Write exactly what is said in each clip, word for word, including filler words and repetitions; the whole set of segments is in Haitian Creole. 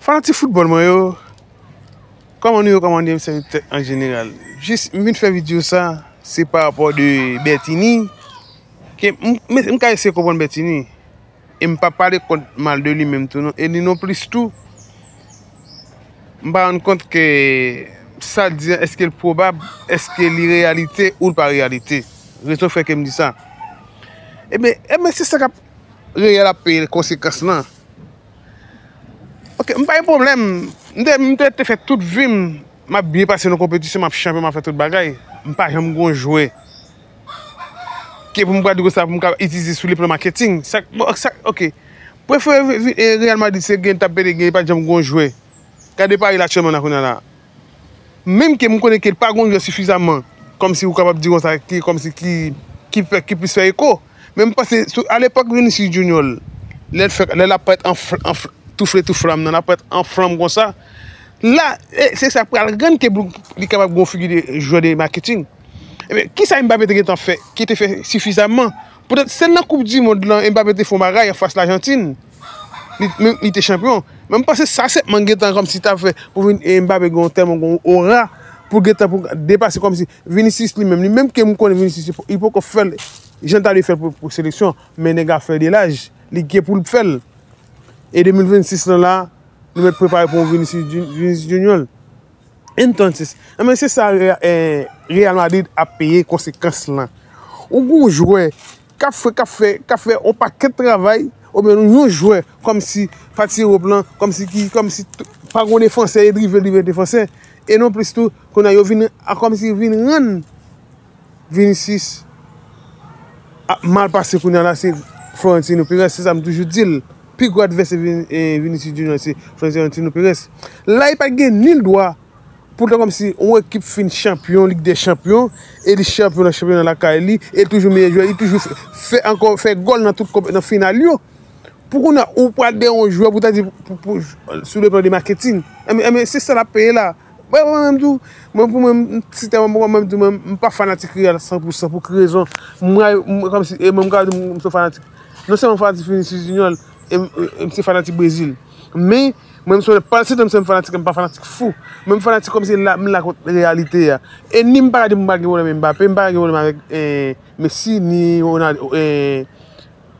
Fanatik foutbòl mwen yo, kòman nou ye, kòman nou ye, m salye tèt an jeneral. Jis, m vin fè videyo sa, se pa rapò de Bertini, ke m, m, m ka eseye konprann Bertini. E m pa pale kont mal de li menm tou non. E li non plis tou, m pa rann kont ke sa l di an, èske l pwobab, èske li reyalite ou l pa reyalite. Rezon fè ke m di sa. Ebyen, ebyen, se sa k ap reyèl ap peye konsekans lan. Ok, m pa gen pwoblèm. M te, m te, te fè tout vi m, m ap byen pase nan konpetisyon, m ap chanpyon, m ap fè tout bagay. M pa janm gon jwè ke pou m pral di konsa, pou m ka itilize sou le plan marketing. Sa, bon, sa, ok. Prefere vi- vi- eh, Real Madrid, se gen t ap pede gen, pa t janm gon jwè. Gade Paris la aktyèlman nan kounye a la. Menm ke m konnen ke l pa gon jwè sifizaman, kòmsi ou kapab di konsa, ki, kòmsi ki, ki fè, ki plis fè eko. Men m panse, sou, alepòk Vinicius Junior, lè l fè, lè l ap parèt an fl- an fl- toufle tou flam nan, l ap parèt an flanm konsa, la, e, se sa pral rann ke pou li kapab gon figi de jwè de marketing. Ebyen, kisa Mbappé te gentan fè, ki te fè sifizaman? Poutèt, se nan Koup di Mond lan, Mbappé te fè yon bagay anfas Lajantin. Li, men, li te chanpyon. Men m panse sa senpman gentan kòmsi ta fè pou vin, e, Mbappé gen yon tèlman gen yon ora pou gentan pou depase kòmsi Vinicius li menm. Li menm ke m konnen Vinicius, li po- li poko fè l jan l ta dwe fè l pou, pou seleksyon. Men nèg la fè de laj. Li gen pou l fè l. E de mil vennsis lan la, nou mèt prepare pou yon Vinicius Ju- Vinicius Junior. Entonces, enben se sa Re- eh, Real Madrid ap peye konsekans lan. Ou gon jwè k ap fè, k ap fè, k ap fè yon pakèt travay, oubyen yon jwè kòmsi pati Ewòp lan, kòmsi ki, kòmsi t- pa gon defansè, e drive, drive defansè. E non plis tou, kounye a yo vin, a kòmsi vin rann Vinicius ap mal pase kounye a la, se Florentino Perez, se sa m toujou di l. Pi gwo advèsè Vin- eh, Vinicius Junior se Florentino Perez. La, li pa t gen ni l dwa pou l ta kòmsi yon ekip fin chanpyon, Lig dè Chanpyon, e li chanpyon nan chanpyona lakay li, e l toujou meyè jwè, li toujou fè, fè ankò, fè gòl nan tout konp- nan final yo. Pou kounye a, ou pral dèyè yon jwè pou ta di, pou, pou, sou le plan de marketing. Enben, enben, se sa l ap peye la. Mwen, mwen menm tou, mwen pou mwen, m, si te mwen, mwen menm tou, mwen, m pa fanatik Real san pou san, pou ki rezon? Mwen, mwen, kòmsi, e mwen, m ka di, m, m se fanatik, non sèlman m fanatik Vinicius Junior, e m, e m se fanatik Brezil. Men, mwen, m se, pa se tanm se m fanatik, m pa fanatik fou. Men m fanatik kòmsi la, m la kont reyalite a. E ni m pa ka di m pa gen pwoblèm Mbappé, m pa ka gen pwoblèm avèk, eh, Messi, ni Ronaldo, eh,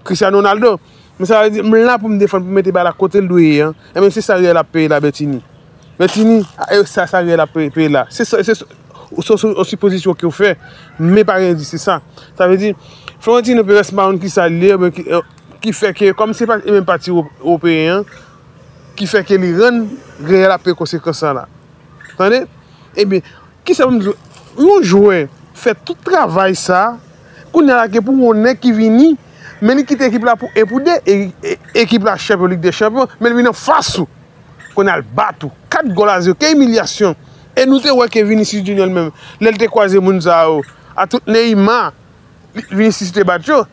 Cristiano Ronaldo. Men sa vle di, m la pou m defann, pou m mete bal la kote l dwe ye an. Enben, se sa Real ap peye la, Bertini. Bertini, a, e sa, sa Real ap peye, peye la. Se sa, se sa, se, se, se sipozisyon ke w fè, men pa gen di se sa. Sa vle di, Florentino Perez pa konn ki sa l ye, oubyen ki, eh, ki fè ke, kòm se pa, e menm pati ewo- ewopeyen an, ki fè ke li rann Real ap peye konsekans sa la. Tande? Ebyen, kisa pou m di w? Yon jwè fè tout travay sa, kounye a la ke pou yon nèg ki vini, men li kite ekip la pou en pou de, e, e, ekip la chanpyon Lig dè Chanpyon, men l vin anfas ou. Kounye a l bat ou. Kat gòl a zewo, ke imilyasyon. E nou te wè ke Vinicius Junior menm, lè l te kwaze moun sa yo, a tout Neymar, li- Vinicius te bat yo.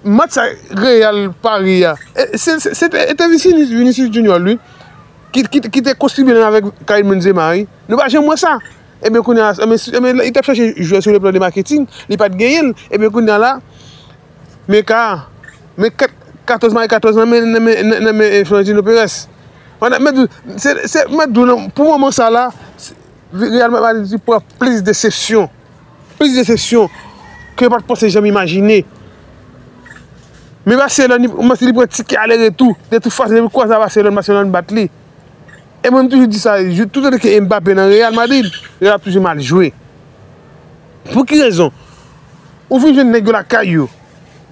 Match sa Real Paris a. E, se, se, se te, e te Vinicius, Vinicius Junior, wi. Ki, ki, ki te konstribye menm avèk Karim Benzema, wi. Nou pa janm wè sa. Ebyen, kounye a, ebyen, si- ebyen, li t ap chache jwè sou le plan de marketing, li pa t genyen l. Ebyen, kounye a la, men ka, men kat- katòz mare katòz nan men, nan men, nan men, eh, Florentino Perez. Mwen, mwen di w, se, se, mwen di w, non, pou moman sa la, se- Real Madrid pran plis desepsyon. Plis desepsyon ke yo pa t panse janm imajine. Men Barcelone, li, li pran tikè ale retou. De tout fason, depi l kwaze a Barcelone, Barcelone bat li. E mwen, m toujou di sa, jou- toutotan ke Mbappé nan Real Madrid, Real ap toujou mal jwe. Pou ki rezon? Ou vin jwenn nèg yo lakay yo.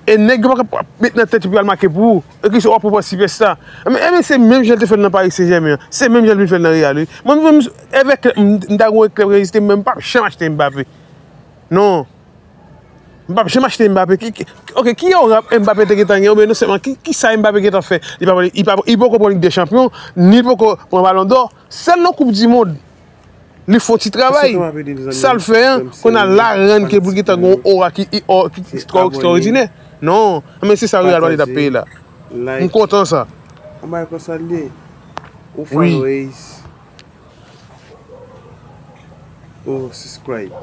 E nèg yo pa ka ap met nan tèt yo pou y al make pou ou. E ki w ap pran sipèsta. Enben, enben, se menm jan l te fè l nan Paris Saint-Germain an. Se menm jan l vin fè l nan Real, wi. Mwen, mwen, m, evè klèb, m, m ta gon klèb reziste, men m p ap janm achte Mbappé. Non. M p ap janm achte Mbappé. Ki, ki, ok, ki ora Mbappé te gentan gen? Oubyen non sèlman, ki, ki sa Mbappé gentan fè? Li pa, li pa, li poko pran Lig dè Chanpyon, ni l poko pran Balon dò. Sèl nan Koup di Mond. Li fè yon ti travay. Sa l fè an, kounye a la rann ke pou l gentan gen yon ora ki, ki, ki ekstrawòdinè. Non, men se sa Real Madrid ap peye la. M kontan sa. Anba konsa l ye. Ou follow Ace. Ou subscribe.